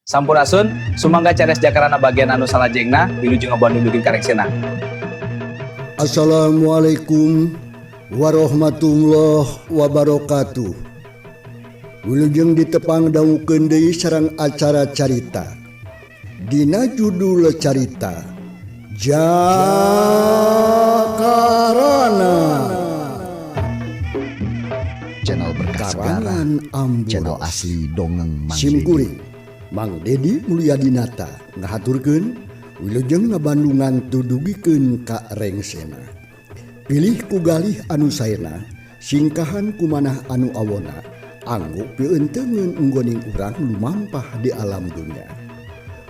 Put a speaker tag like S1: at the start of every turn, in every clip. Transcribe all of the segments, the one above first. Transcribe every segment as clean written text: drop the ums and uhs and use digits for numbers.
S1: Sampurasun, sumangga cares jakarana bagian anu salajengna, wilujeng ngabandung dugi ka rengsena.
S2: Assalamualaikum warahmatullahi wabarakatuh. Wilujeng ditepang dangukeun deui sareng acara carita. Dina judul carita Jakarana.
S3: Channel berkas
S2: Karangan
S3: channel
S2: Amburos.
S3: Asli dongeng Mang
S2: Sim
S3: Dedi.
S2: Kuring Mang Dedi Mulyadinata ngahaturkeun wilujeng ngabandungan tudugikeun ka rengsena. Pilih ku galih anu saena, singkahan kumanah anu awona, anggo pieunteuneun unggoning urang lumampah di alam dunya.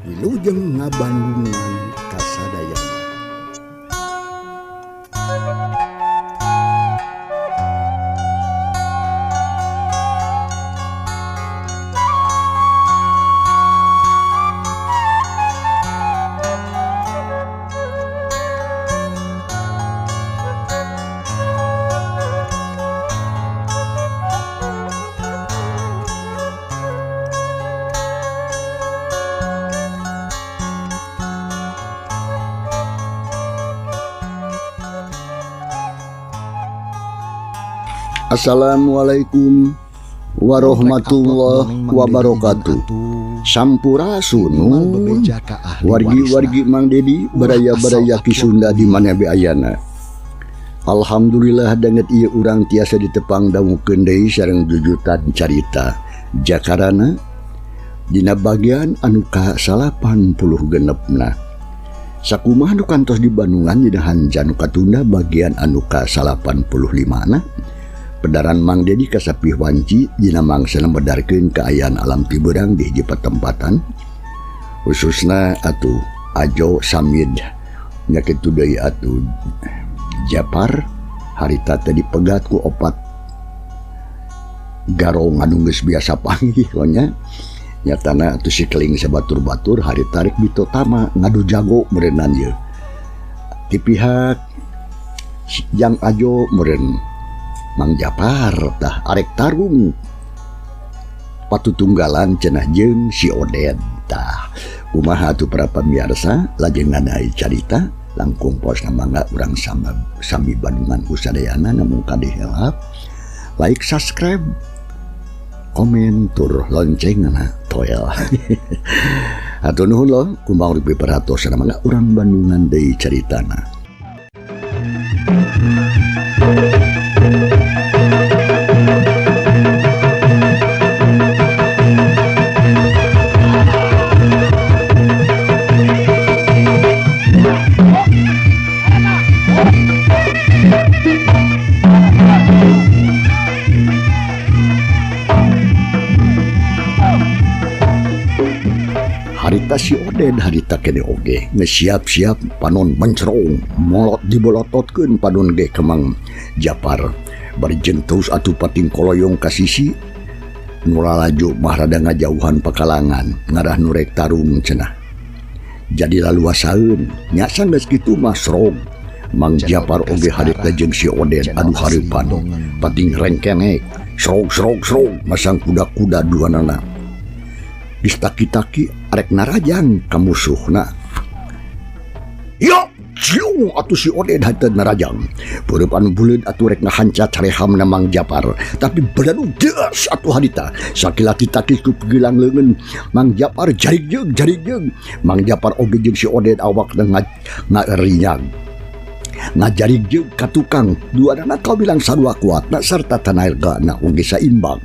S2: Wilujeng ngabandungan kasadayana. Assalamualaikum warahmatullahi wabarakatuh. Sampurasun wargi-wargi Mang Dedi, baraya-baraya Ki Sunda di mana be ayana. Alhamdulillah danget ieu urang tiasa ditepang dangukeun deui sareng jujutan carita Jakarana dina bagian anu ka-86-na. Sakumaha nu kantos di Bandungan dina hanca nu katunda bagian anu ka-85-na. Pedaran Mang Dedi kasapih wanci dina mangsana medarkeun kaayaan alam tiberang di hiji patempatan, khususna atuh Ajo Samid nya kitu deui atuh Japar harita teh dipegat ku opat garong anu geus biasa panggih nya nyatana atuh si keling sabatur-batur hari tarik bitotama ngadu jago meureunnan ieu ti pihak Jang Ajo meureun Mang Japar tah arek tarung patutunggalan cenah jeung si Oded tah kumaha atuh para pamiarsa lajeng ngadai carita langkung posna mangga urang sama sami Bandungan usadayana namun kade helap like subscribe komen tur loncengna toel. Hatur nuhun loh kumaha rupi perhatosna mangga urang Bandungan deui caritana. Harita si Oded harita kene oge geus siap-siap panon mencerong molot dibolototkeun panon ge ka Mang Japar bari jeung terus atuh pating koloyong ka sisi nu lalajo mah rada ngajauhan pakalangan ngarah nu rek tarung cenah jadi laluasaeun nya sanggeus kitu mah srog Mang Japar oge harita jeung si Oded adu hareupan pating rengkenek srog srog srog masang kuda-kuda duanana geus taki-taki arek narajang ka musuhna. Yo, ciung atuh si Oded harita narajang. Peureub anu buleud atuh rek ngahanca carehamna Mang Japar, tapi badanu deus atuh harita. Sakila titaki ku pigilang leungeun Mang Japar jarig jeung jarig jeung. Mang Japar oge jeung si Oded awakna ngarinyag. Ngajarig jeung ka tukang, duanana kawilang sarua kuatna sarta tanagana oge saimbang.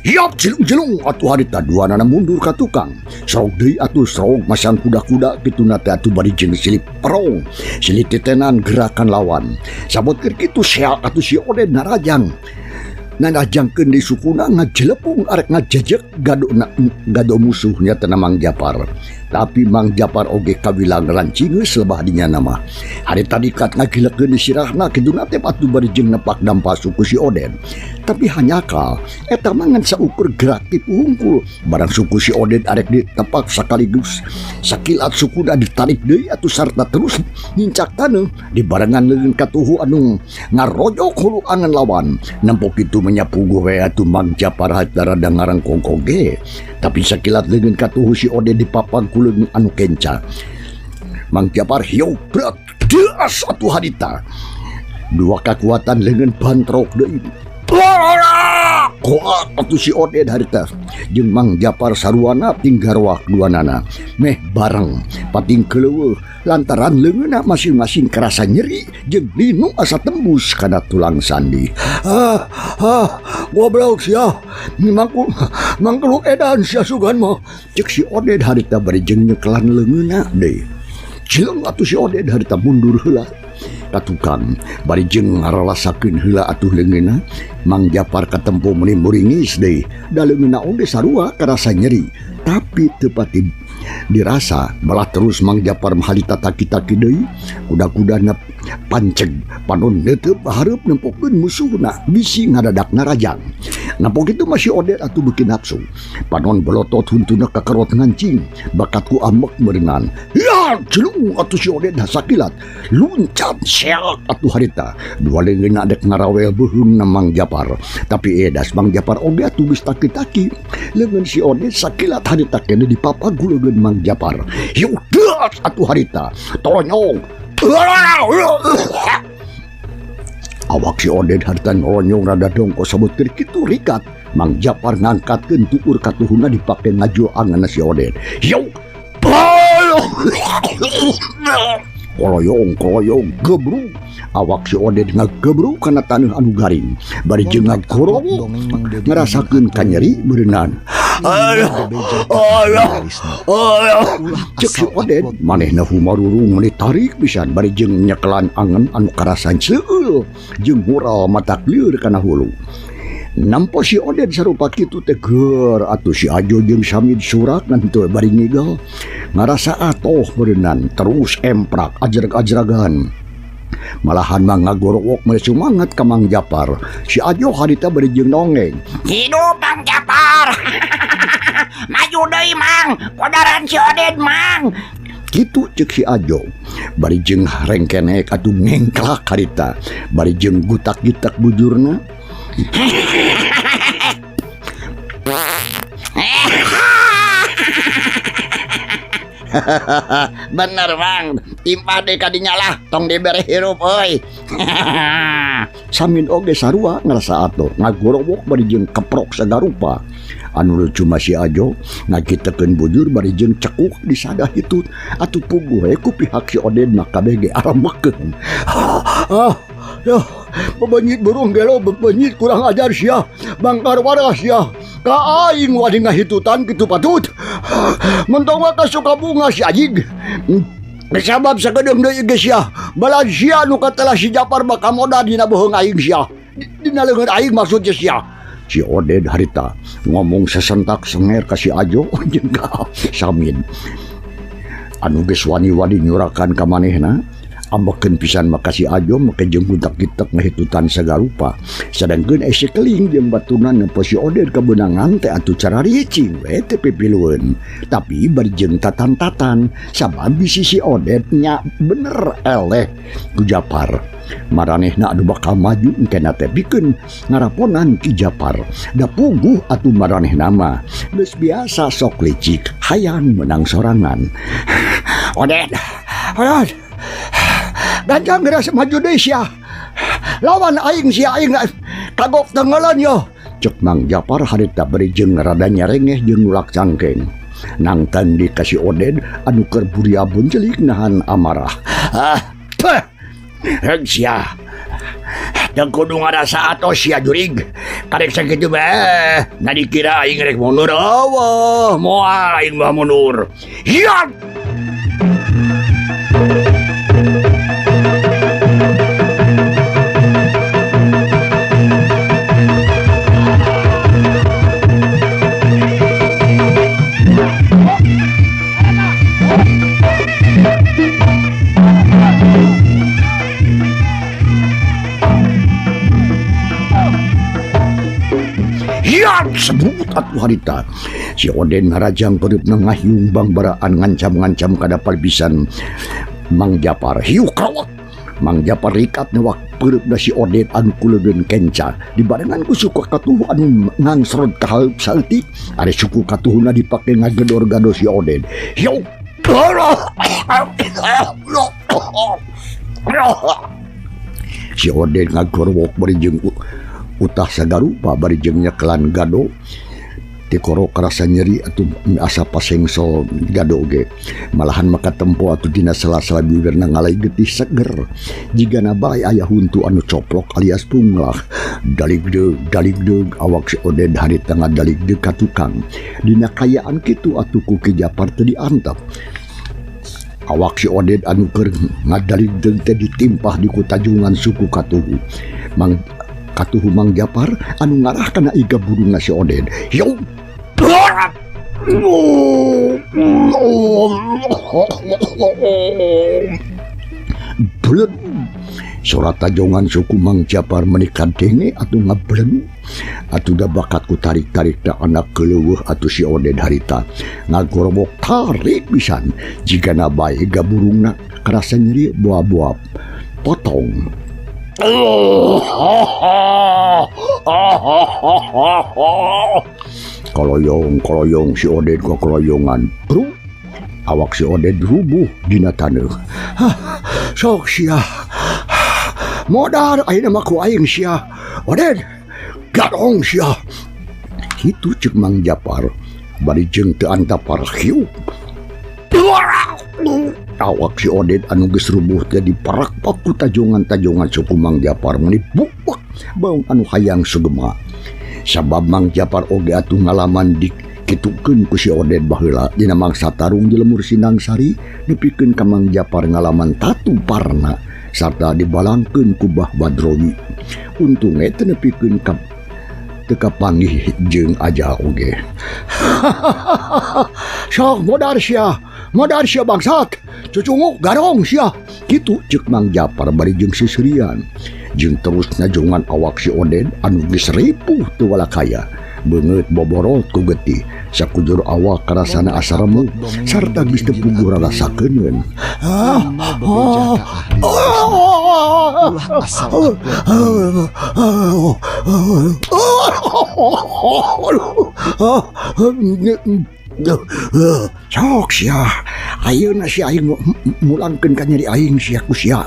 S2: Yap jelung-jelung atuh harita duanana mundur ka tukang. Srog deui atuh srog masang kuda-kuda kituna teh atuh bari jeung silip perong. Silip titenan gerakan lawan. Sabot keur kitu seak atuh si Oded narajang. Narajangkeun di sukuna ngajelepung arek ngajejek gado musuhnya teh Mang Japar. Tapi Mang Japar oge kawilang rancingeus lebah dinya nama. Hari tadi kat ngagilekeun di sirahna kiduna teh atuh bari jeung nepak dampa suku si Oded. Tapi hanyakal eta mah ngan saukur gerak tipu hungkul. Barang suku si Oded arek ditepak sakaligus sakilat sukuna ditarik deui atuh sarta terus nincak taneuh dibarengan leungeun katuhu anu ngarojok hulu angan lawan. Nempo kitu menyapuguh we atuh Mang Japar harita rada ngarangkongkong ge. Tapi sakilat leungeun katuhu si Oded dipapag ku leungeun anu kenca. Mang Japar hiu berat deas atuh harita. Dua kakuatan leungeun bantrok deui. Kuat atuh si Oded harita jeung Mang Japar saruana tinggarwak duanana meh bareng pating keleueuh lantaran leungeunna masing-masing kerasa nyeri jeung linu asa tembus kana tulang sandi. Ah ah goblok sia mangku edan sia sugan mah cek si Oded harita bari jeung nyekelan leungeunna deui. Cileng atuh si Oded harita mundur heula ka tukang bari jeung ngaralasakeun heula atuh leungeunna. Mang Japar katempo meuni muringis deui da leungeunna oge sarua karasa nyeri tapi teu pati dirasa. Malah terus Mang Japar mahalita taki-taki deui kuda-kudana panceg panon neuteub hareup nempokeun musuhna bisi ngadadakna rajang. Nampok itu masih Oded atuh beuki nafsu panon belotot huntuna kakerot ngancing bakat ku ambek meureungan. Ya jelung atuh si Oded sakilat luncat seak atuh harita dua leungeunna dek ngarawel beuheungna Mang Japar. Tapi edas Mang Japar oge atuh geus taki-taki leungeun si Oded sakilat harita kene dipapag ku leungeun Mang Japar. Hiu deas atuh harita tonyong. Awak si Oded harita nyolonyong rada dongko sabut keur kitu rikat. Mang Japar ngangkatkeun tuur katuhuna dipake ngajoanganna si Oded. Hiu koloyong koloyong gebruk. Awak si Oded ngagebruk kana taneuh anu garing bari jeung ngagorowok ngarasakeun kanyeri beureunan. Aduh aduh cek si Oded manehna humarurung meuni tarik pisan bari jeung nyekelan angen anu karasan seueul jeung mural matak lieur kana hulu. Nampo si Oded sarupa kitu teh geur atuh si Ajo jeung Samid surak ngan teu bari ngigel ngarasa atoh beureunan terus emprak ajreg-ajragan. Malahan mah ngagorowok meuli sumangat ka Mang Japar. Si Ajo harita bari jeung nongeng.
S4: Hidup Mang Japar. Maju deui Mang, podaran si Oded Mang.
S2: Kitu cek si Ajo bari jeung rengkenek atuh ngengklak harita bari jeung gutak-gitak bujurna.
S4: Bener Bang, timpa deui ka dinya lah, tong dibere hirup euy.
S2: Samin oge sarua ngarasa atuh ngagorowok bari jeung keprok sagarupa. Anu lucu mah si Ajo ngagitekeun bujur bari jeung cekuk disadah hitut atuh puguh we ku pihak si Oded mah kabeh ge arambekeun. Ah ya bebenyit burung gelo bebenyit kurang ajar sia bangkar waras sia ka aing wadi ngahitutan kitu patut mentong mah ka Sukabunga si anjing sabab sakedeung deui geus sia balan sia nu katelah si Japar bakal modal dina beuheung aing sia dina leungeun aing maksudnya sia. Si Oded harita ngomong sesentak senger ka si Ajo jeung ka Samin anu geus wani-wani nyurakan ka manehna. Ambekeun pisan maka si Ajo make jeung gutak-gitek ngahitutan sagarupa. Sadangkeun aya si Keling jeung batunan nempo si Oded kabeunangan teh atuh cara ricing we teh pipilueun. Tapi bari jeung tatan-tatan sabab bisi si Oded nya bener eleh ku Japar. Maranehna anu bakal maju engkena teh pikeun ngaraponan Ki Japar. Da puguh atuh maranehna mah geus biasa sok licik hayang menang sorangan. Oded, Oded, gancang geura maju deui sia. Lawan aing sia aing kagok tenggelan yo. Cek Mang Japar harita bari jeung rada nyarengeh jeung nulak cangkeng. Nangtan dikasih Oded anu keur buriabun celik nahan amarah. Ah, teh. Heg sia. Teu kudu ngarasa atos sia jurig. Karek sakitu bae. Na dikira aing rek mundur. Eueuh, moal aing mah mundur. Hiat. Sebut atuh harita si Oden ngarajang pereupna ngahiung bangbaraan ngancam-ngancam kada palbisan Mang Japar. Hiu krawak Mang Japar rikat newak Peureupna si Oded anu kulegeun kenca dibarengan ku suku katuhu anu ngangsrod ka hareup saeutik ari suku katuhuna dipake ngagedor-gado si Oded. Hiu! Si Oded ngagorowok bari jeung utah sagarupa bari jeung nyekelan gado tikoro karasa nyeri atuh asa pasengso gado ge malahan maka tempo atuh dina sela-sela bibirna ngalai getih seger jigana bae aya huntu anu coplok alias punglah daligdeug daligdeug awak si Oded harita ngadaligdeug ka tukang dina kayaan kitu atuh ku Ki Japar teu diantep awak si Oded anu keur ngadaligdeug teh ditimpah di kutajungan suku katuhu Mang katuhu Mang Japar anu ngarah kana iga burungna si Oded. Hiu! Bled. Sora tajongan suku Mang Japar meuni kadenge atuh ngablenu atuh da bakat ku tarik-tarik da anak keuleueuh atuh si Oded harita ngagorobok tarik pisan jigana bae iga burungna karasa nyeri boa-boa potong. Koloyong koloyong si Oded kokoloyongan bro awak si Oded rubuh dina taneuh. Sok sia modar ayeuna mah ku aing sia Oded gadong sia kitu ceuk Mang Japar bari jeung teu antapar hiup. Awak si Oded anu geus rubuh teh diparakpak ku tajongan-tajongan suku Mang Japar meuni bukbak baung anu hayang sugema. Sabab Mang Japar oge atuh ngalaman dikitukeun ku si Oded baheula dina mangsa tarung di lemur Sindang Sari nepikeun ka Mang Japar ngalaman tatu parna sarta dibalangkeun ku Bah Badrowi. Untung teh nepikeun ka teu kapanggih jeung aja oge. Sok modar sia, modar sia bangsat, cucunguk garong sia. Kitu ceuk Mang Japar bari jeung sisirian. Jeung terus najongan awak si Oded anu geus ripuh teu walakaya. Beungeut boborot ku getih, sakujur awak karasana asa remuk sarta geus teu puguh rarasakeuneun. Sok sia, ayeuna sia aing mulangkeun ka nyeri aing sia ku sia.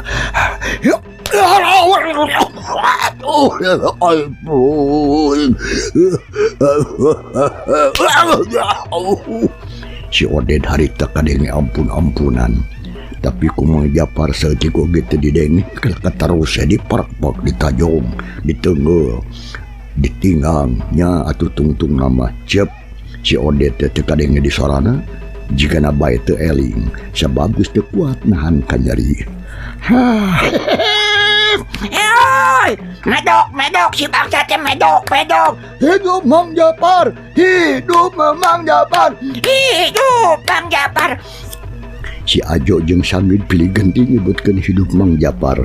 S2: Si Oded harita kadenge ampun-ampunan. Tapi ku Mang Japar saeutik oge teu didenge kalah terus diparakpak ditajong diteungeul ditinggang nya atuh tungtung nama cep si Oded teh teu kadenge di sorana jigana bae teu eling sabab geus teu kuat nahan kanyeri.
S4: Hei, medok, medok, si bangsa teh medok, medok.
S2: Hidup Mang Japar, hidup Mang Japar,
S4: hidup Mang Japar.
S2: Si Ajo jeung Samid pilih genti nyebutkeun hidup Mang Japar.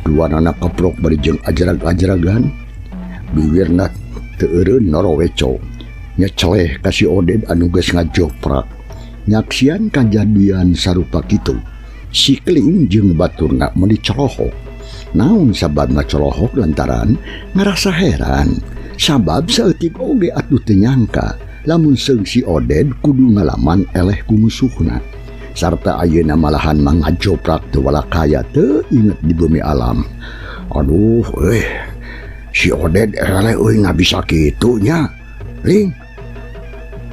S2: Dua anak keprok bari jeung ajrag-ajragan, biwirna teu eureun noroweco. Nyeceleh ka si Oded anu geus ngajoprak. Nyaksian kajadian sarupa kitu. Si Keling jeung baturna meuni colohok. Naon sababna colohok lantaran ngarasa heran. Sabab saeutik oge atuh teu nyangka lamun seung si Oded kudu ngalaman eleh ku musuhna. Sarta ayeuna malahan mangajoprak teu walakaya teu inget di bumi alam. Aduh si Oded eleh euy ngabisa kitu nya. Ling.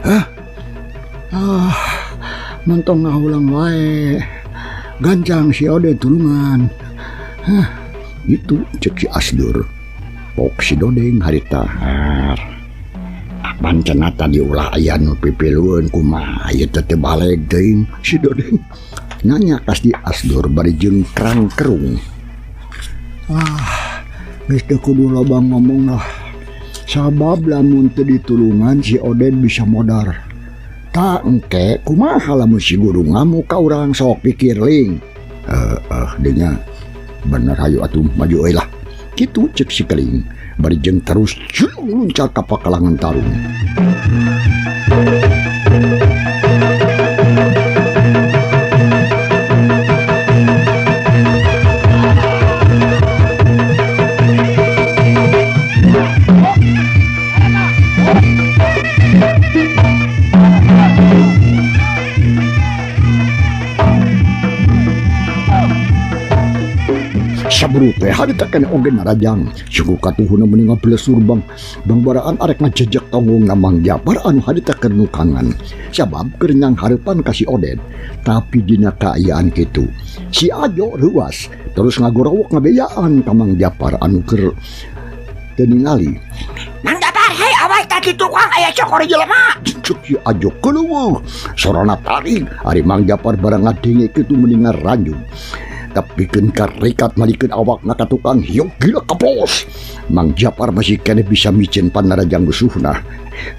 S2: Hah? Ah, mentong ngahulang wae. Gancang si Oded tulungan. Hah, itu cek si Asdur. Pok si Dodeng harita. Apan cenah tadi ulah aya nu pipilueun kumaha ieu teh teu baleg teuing si Dodeng. Nanya ka si Asdur bari jeung kerang kerung. Ah, geus teu kudu loba ngomong lah. Sabab lamun teu ditulungan si Oded bisa modar. Tak engke kumaha lamun si guru ngamuk ka urang sok pikir ling. Denya bener hayu atuh maju euy lah. Kitu cek si Keling bari jeung terus julung luncat ka pakalangan tarung. Kaburu teh harita keneh oge narajang. Suku katuhuna meni ngablesur bang bangbaraan arek ngajejek tonggong na Mang Japar anu harita keur nukangan. Sabab keur nyang hareupan ka si Oded. Tapi dina kaayaan kitu si Ajo reuas terus ngagorowok ngabeyaan ka Mang Japar anu keur teu ningali.
S4: Mang Japar, hei awas tadi tukang aya cokor jelema.
S2: Cek si Ajo keuleueuh sorana tarik ari Mang Japar barang ngadenge kitu meni ngaranjug. Tepikeun ka rikat malikeun awakna ka tukang hiuk gila keplos. Mang Japar masih keneh bisa micen panarajang musuhna.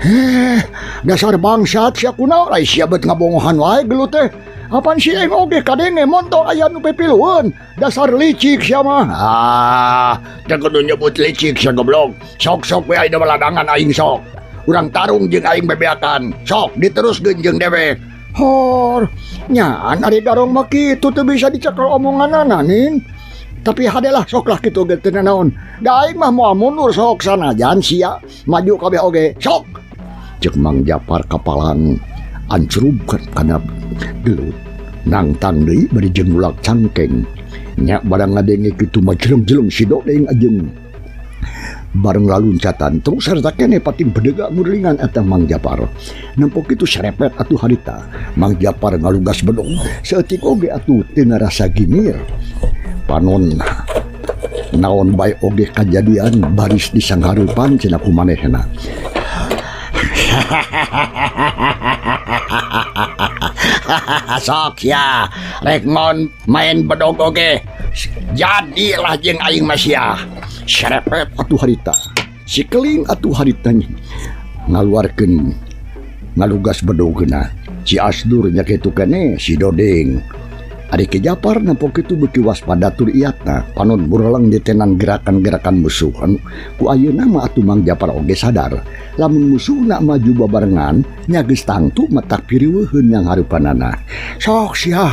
S2: Heh, dasar bangsat sia kunaon ai sia bet ngabongohan wae gelut teh. Apan si aing oge kadenge montong aya nu pipilueun. Dasar licik sia mah. Ah, teu kudu nyebut licik sia goblok. Sok-sok we aing ladangan aing sok. Urang tarung jeung aing bebeakan. Sok diteruskeun jeung dewek. Hor, nyaan ari darong mah kitu teu bisa dicekel omonganana nin. Tapi hadelah sok lah kitu ge teu nanaon. Da aing mah moal mundur sok sanajan sia maju kabeh oge. Sok. Ceuk Mang Japar kapalang ancrub kana gelut. Nangtang deui bari jeung ngulak cangkeng. Nya barang ngadenge kitu mah jeleng-jeleng si Dodeng ajeng bareng laluncatan terus sarta keneh pating bedega ngurlingan eta Mang Japar. Nempo kitu serepet atuh harita Mang Japar ngalugas bedog saeutik oge atuh teu ngarasa gimir. Panon naon bae oge kajadian baris disanghareupan cenah ku manehna. Sok ya rek ngon main bedog oge jadilah jeung aing mah sia. Serepet atuh harita si keling atuh harita ngaluarkeun ngalugas bedogna si Asdur nya kitu keneh si Dodeng. Ari Ki Japar nempo kitu beuki waspada tur iatna panon bureleng ditenan gerakan-gerakan musuh. Anu ku ayeuna mah atuh Mang Japar oge sadar lamun musuhna maju babarengan nya geus tangtu matak piriweuheun yang hareupanana. Sok sia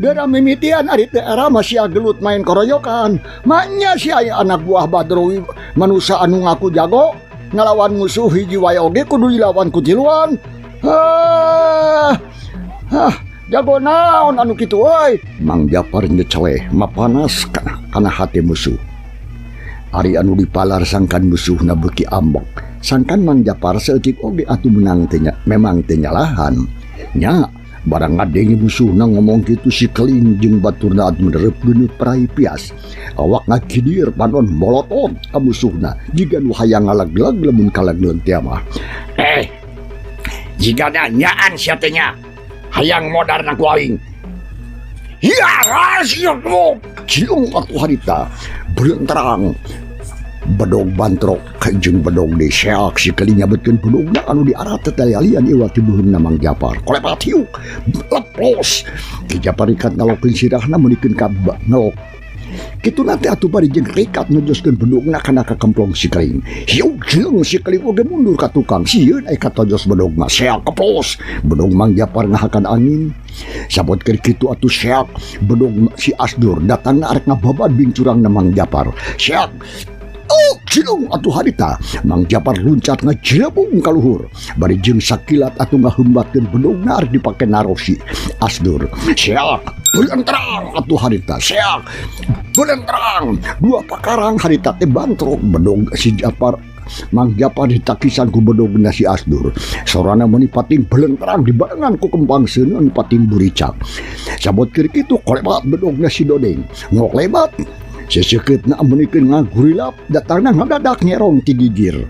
S2: geura mimitian ari teh era mah sia gelut main koroyokan. Maknya sia anak buah Badrowi manusa anu ngaku jago ngalawan musuh hiji wae oge kudu dilawan ku tiluan. Hah, hah, jago naon anu kitu euy. Mang Japar nyeceleh mapanas kana hati musuh. Ari anu dipalar sangkan musuhna beuki ambek. Sangkan Mang Japar saeutik oge atuh menang teh nya, memang teh nyalahan. Nya barang ngadenge musuhna ngomong kitu si keling jeung baturna atuh menerep geuneuh perai pias. Awak ngagidir panon molotot ka musuhna jiga nu hayang ngalagleg lamun kalagleun teh mah.
S4: Jigana nyaan sia teh nya. Hayang modar na ku aing. Ya rahasia ku.
S2: Ciung atuh harita berenterang bedog bantrok jeung bedog deui seak si keling nyabetkeun bedogna anu diarat tetalian iwal ti beuheungna Mang Japar. Kolepat hiuk leplos. Ki Japar ikat ngalokeun sirahna meunikeun ka ngelok. Kitu nanti atuh bari jeung rikat ngejoskeun bedogna kana kakemplong si keling. Hiuk jeung si keling oge mundur ka tukang sieun aya katojos bedog mah seak keplos. Bedog Mang Japar ngahakan angin. Sabot keur kitu atuh seak bedog si Asdur datangna arek ngababad bincurangna Mang Japar. Seak oh, cilung atuh harita Mang Japar luncat ngajebung ka luhur. Bari jeung sakilat atuh ngahembatkeun bedogna arek dipake narosi Asdur. Seak belenterang atuh harita seak belenterang dua pakarang harita teh bantrok bedog si Japar. Mang Japar ditakisan ku bedogna si Asdur. Sorana meuni pating belenterang dibarengan ku kembang seuneun pating buricak. Sabot keur kitu kolebat bedogna si Dodeng. Ngoklebat sesekeutna meunikeun ngagurilap datangna ngadadak nyerong ti gigir.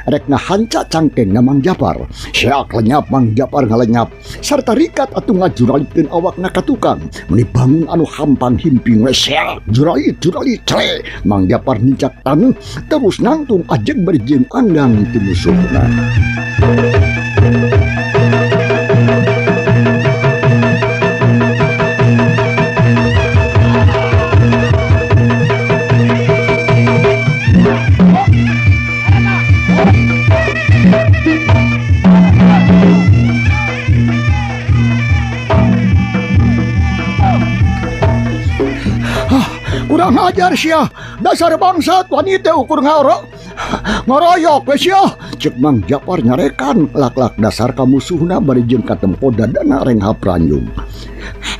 S2: Rek ngahanca cangkengna Mang Japar. Seak lenyap Mang Japar ngalenyap sarta rikat atuh ngajuralikeun awakna ka tukang. Meuni bangun anu hampang himping we seak juralit juralit cele. Mang Japar nincak taneuh terus nangtung ajeg bari jeung anggang ti musuhna. Kurang ajar sia, dasar bangsat wanita ukur ngorok ngoroyok we sia. Cek Mang Japar nyarekan lak-lak dasar ka musuhna bari jeung katempo dadana renghap ranjung.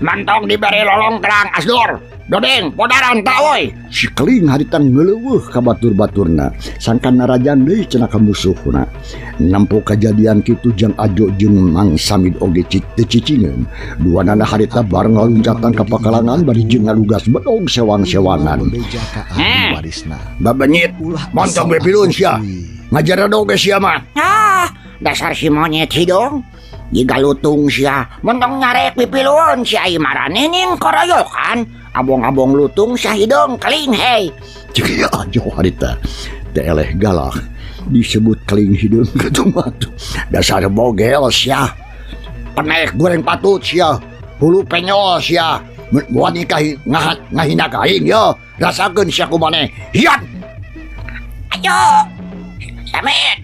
S4: Mantong diberi lolong terang Asdur. Dodeng, podaran tak woi.
S2: Si Keling harita ngeleuweuh ka batur-baturna sangkan narajang deui cenah ka musuhna. Nempo kajadian kitu Jang Ajo jeung Mang Samid oge teu cicingeun. Duanana harita bareng ngaloncatan ka pakalangan bari jeung ngalugas bedog sewang-sewangan.
S3: Bebeja ka ahli warisna.
S2: Babenyit,
S3: Ulah
S2: montong
S3: asal
S2: we piluun sia.
S3: akui.
S2: Ngajar oge sia mah.
S4: Ah, dasar si monyet hidung. Jiga lutung sia, montong nyarek pipiluun si ai marane ning koroyokan. Abong-abong lutung sia hidung keling hei.
S2: Cek si Ajo harita teh eleh galak disebut keling hidung kitu mah tuh. Dasar bogel sia. Penek goreng patut sia. Hulu penyol sia. Wani ka ngahina ka aing yo. Rasakeun sia ku maneh. Hiat.
S4: Ayo. Samit.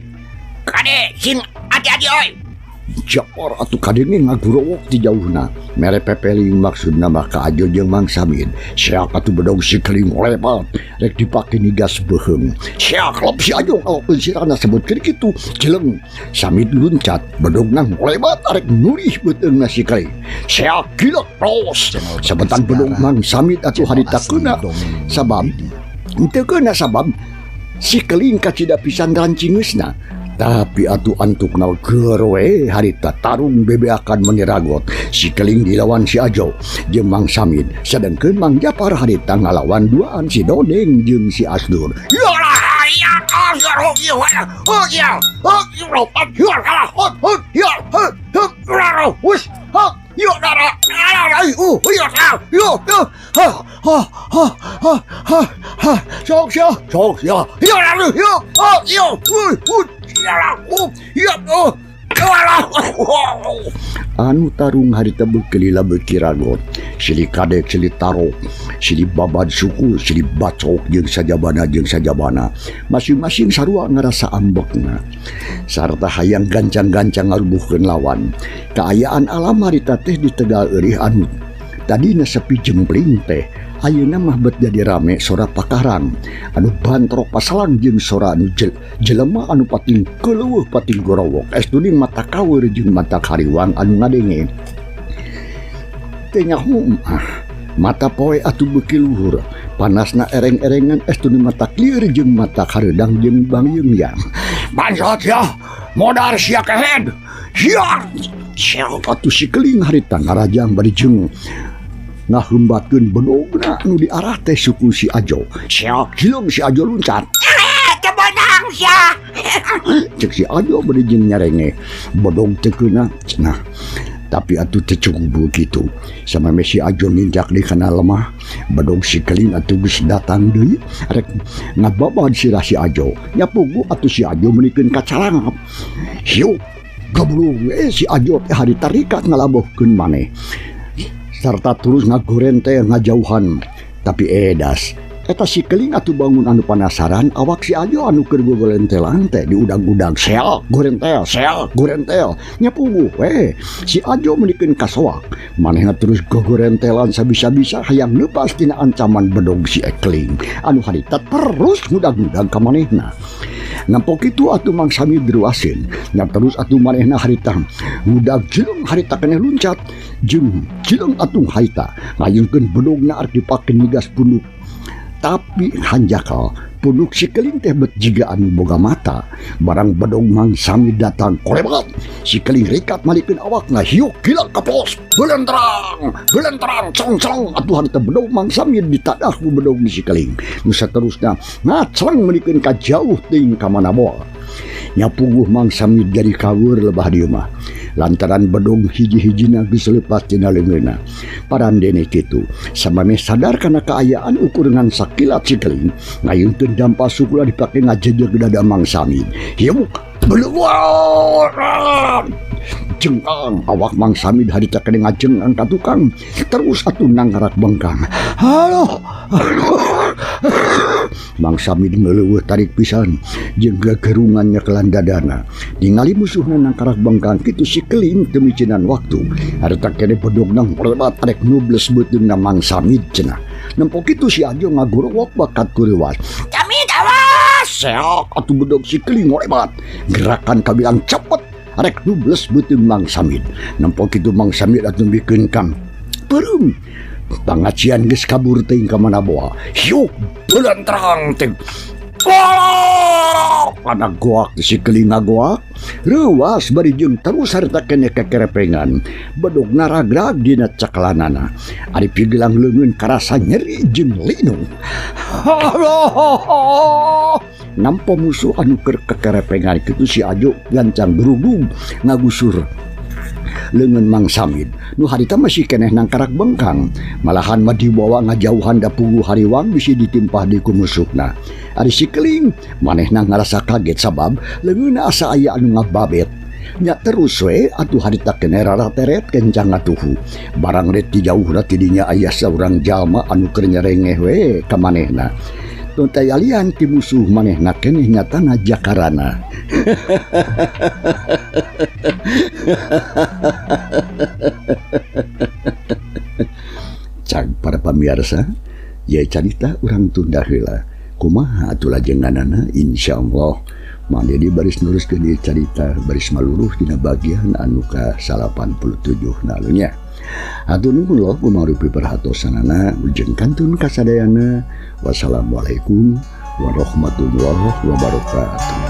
S4: Kade sing hati-hati oi.
S2: Japar atuh kadenge ngagurowok ti jauhna. Mere pepeling maksudna mah ka Ajo jeung Mang Samid. Seak atuh bedog si Keling lepat rek dipake nigas beuheung. Seak lep si Ajo ngalokeun sirahna sebutkeun kitu. Jeleng Samid luncat bedogna lebat arek nurih beuteungna si Keling. Seak gilek ros.
S3: Channel
S2: Sabetan
S3: Berkah
S2: bedog
S3: Segara.
S2: Mang Samid atuh
S3: Channel
S2: harita
S3: asli
S2: keuna
S3: Dongeng
S2: sabab
S3: Dedi.
S2: henteu keuna sabab si Keling kacida pisan rancingeusna. Tapi atuh antukna keur we harita tarung bebeakan meuni ragot. Si Keling dilawan si Ajo jeung Mang Samid, sedengkeun Mang Japar harita ngalawan duaan si Dodeng jeung si Asdur.
S4: Ya ya ya ya ya ya
S2: Ha ha ha ha ha sok sia sok sia ya ya ya ya anu tarung harita beuki lila beuki ragot. Silih kadek silih tarok silih babad suku silih bacok jeung sajabana jeung sajabana masing-masing sarua ngarasa ambekna sarta hayang gancang-gancang ngarubuhkeun lawan. Kaayaan alam harita teh di Tegal Eurih anu tadina sepi jempling teh ayeuna mah bet jadi rame sora pakarang anu bantrok pasalang jeung sora anu jelema anu pating keuleuh pating gorowok estuning mata kaweur jeung mata hariwang anu ngadenge teh nyaho ah mata poe atuh beuki luhur panasna ereng-erengan estuning mata klieur jeung mata hareudang jeung bangyeung yang bangsat sia modar sia kehed sia sia atuh si Keling harita ngarajang bari jeung ngahembatkeun bedogna anu diarah teh suku si Ajo. Seak hileung si Ajo luncat.
S4: Teu sia.
S2: Cek si Ajo bari jeung nyarenge bedog teu keuna cenah. Tapi atuh teu cukup begitu. Sameme si Ajo ninjak di kana lemah, bedog si Keling atuh geus datang deui rek ngababad sirah si Ajo. Nya puguh atuh si Ajo meunikeun kacalangap. Hiuk goblok si Ajo teh harita rikat ngalabohkeun maneh. Sarta terus ngagorente ngajauhan. Tapi edas eta si Keling atuh bangun anu panasaran awak si Ajo anu keur gogolentelan teh diudang-udang seak gorentel seak gorentel nya puguh we si Ajo meunikeun kasoak manehna terus gogorentelan sabisa-bisa hayang leupas tina ancaman bedog si Keling anu harita terus ngudag-ngudag ka manehna. Nampok itu atuh Mang Samid ruaseun nya terus atuh manehna harita ngudag jileung harita keneh luncat jeung jileung atuh harita ngayungkeun bedogna arek dipake nigas punduk. Tapi hanjakal punduk si Keling teh bet jiga anu boga mata barang bedog Mang Samid datang kolebat si Keling rikat malikeun awakna hiuk gila kapos belentrang belentrang cong-cong atuh harita bedog Mang Samid ditadah ku bedog si Keling nu saterusna ngacleng melikeun ka jauh teuing ka mana moal. Nya puguh Mang Samid jadi kawur lebah dieu mah lantaran bedog hiji-hijina geus leupas tina leungeunna. Parandene kitu samame sadar kana kaayaan ukur ngan sakilat si Keling ngayungkeun dampa sukula dipake ngajejeg dada Mang Samid. Hiuk beluar jengkang awak Mang Samid harita kene ngajengkang ka tukang terus atuh nangkarak bengkang. Halo Mang Samid ngeleuweuh tarik pisan jeung gegerungan nyekelan dadana. Ningali musuhna nangkarak bengkang kitu si Keling teu micinan waktu. Harita kene bedogna nglebat arek nubles beuteungna Mang Samid cenah. Nempo kitu si Ajo ngagorowok bakat kurewas.
S4: Samid awas!
S2: Seak atuh bedog si Keling nglebat. Gerakan kabilang cepet arek nubles beuteung Mang Samid. Nempo kitu Mang Samid atuh bikeun kang peureum. Pangacian geus kabur teuing ka mana boa. Hiuk belentrang teh. Anak goak si keling ngagoak reuas bari jeung terus harita keneh kekerepengan bedog naragrag dina cakalanana ari pigelang leungeun karasa nyeri jeung linu. Nampa musuh anu keur kekerepengan kitu si Ajo gancang gerugug ngagusur leungeun Mang Samid nu harita masih keneh nangkarak bengkang malahan mah dibawa ngajauhan da puguh hariwang bisi ditimpah di ku musuhna. Ari si keling manehna ngarasa kaget sabab leungeunna asa aya anu ngababet nya terus we atuh harita keneh rarateret kencang ngatuhu barang ret ti jauhna tidinya aya saurang jalma anu keur nyerengeh we ka manehna. Tayalian ti musuh manehna keneh nyatana jakarana. Cag para pamirsa, ye carita urang tunda heula. Kumaha atuh lajenganana insyaallah Mang Dedi baris nuruskeun ieu carita baris maluruh dina bagian anu ka 87 nalunya. Hatur nuhun loh kumarupi perhatosanana ujeng kantun kasadayana. Wassalamualaikum warahmatullahi wabarakatuh.